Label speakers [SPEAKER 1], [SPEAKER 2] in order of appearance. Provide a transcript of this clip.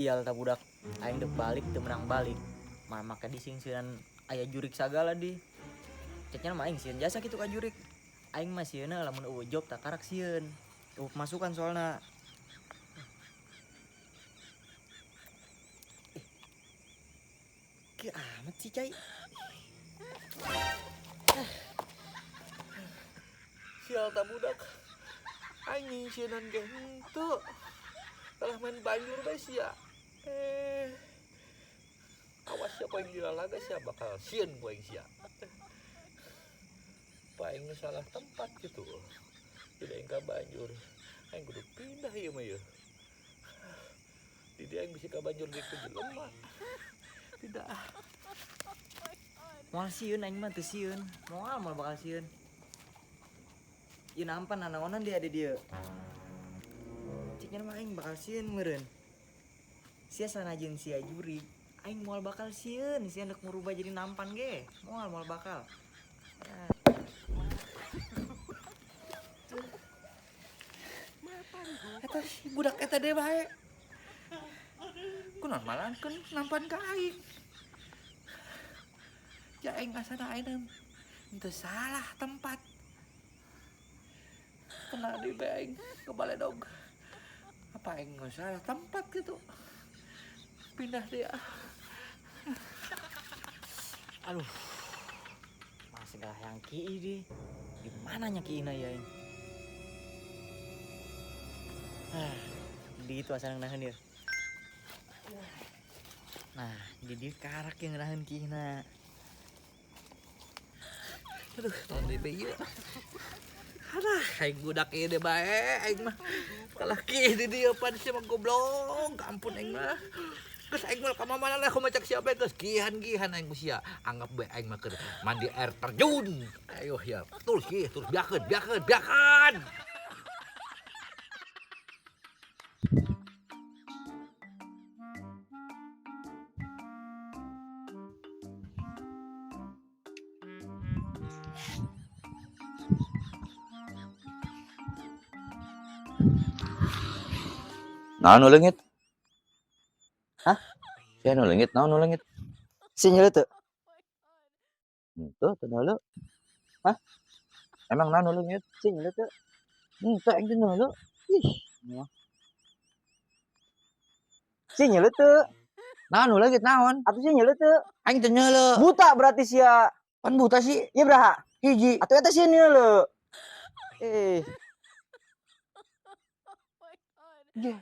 [SPEAKER 1] Sial ta budak, aing dek balik teu meunang balik. Malah make disingsieunan aya jurik sagala di. Ceknya mah aing sieun jasa kitu ka jurik. Aing mah sieunna lamun eueuh job tah karak sieun. Eueuh pemasukan soalna. Ih. Kieu amat sih cai.
[SPEAKER 2] Sial ta budak. Aing nyingsieunan ge henteu. Kalah main banjur bae sia. Awas sia ku aing dilalaga sia bakal sieun ku aing sia. Pa aing nu salah tempat gitu. Jadi aing ka banjur. Aing kudu pindah ieu mah ieu. Di dieu aing bisi ka banjur deui ku jelema. Tidak.
[SPEAKER 1] Moal sieun aing mah teu sieun. Moal moal bakal sieun. Ieu nampan nanaonan dia di dieu. Ciknya mah aing bakal sieun meureun. Sia sanajan sia jurig, aing moal bakal sieun sia ndek murubah jadi nampan ge. Moal moal bakal.
[SPEAKER 2] Eta si budak eta deui bae. Kunaon malangkeun nampan ka aing. Ja aing asana aing teu salah tempat. Kena deui bae aing ke baledog. Apa aing nggak salah tempat gitu. Pindah dia.
[SPEAKER 1] Aduh. Masih gak yang ki deh. Di mana nya ki ina ya aing? Ah, di itu asal ngeunaheun ieu. Nah, di dieu karak yang ngeunaheun ki ina.
[SPEAKER 2] Aduh, tahun deui bae ieu. Alah, aing budak ieu deh bae aing mah. Kalah ki di dieu pan sia mah goblok. Ampun aing mah. Geus aing mah ka mana lah kumaha cek sia bae geus gihan-gihan aing ku sia. Anggap bae aing mah keur mandi air terjun. Ayo ya, terus ki, terus biakeun, biakeun, biakeun.
[SPEAKER 3] Naon nu leungit?
[SPEAKER 1] Hah?
[SPEAKER 3] Sia nu leungit, naon nu leungit?
[SPEAKER 1] Sia nyeuleuh teu?
[SPEAKER 3] Henteu, teu nyeuleuh.
[SPEAKER 1] Hah?
[SPEAKER 3] Emang naon nu leungit?
[SPEAKER 1] Sia nyeuleuh teu?
[SPEAKER 3] Henteu, aing teu nyeuleuh.
[SPEAKER 1] Ih, moal. Sia nyeuleuh teu?
[SPEAKER 3] Naon nu leungit naon?
[SPEAKER 1] Atuh sia nyeuleuh teu?
[SPEAKER 3] Aing teu nyeuleuh.
[SPEAKER 1] Buta berarti sia.
[SPEAKER 3] Pan buta sih.
[SPEAKER 1] Ieu beraha?
[SPEAKER 3] Hiji.
[SPEAKER 1] Atuh eta sia nyeuleuh.
[SPEAKER 3] Ge.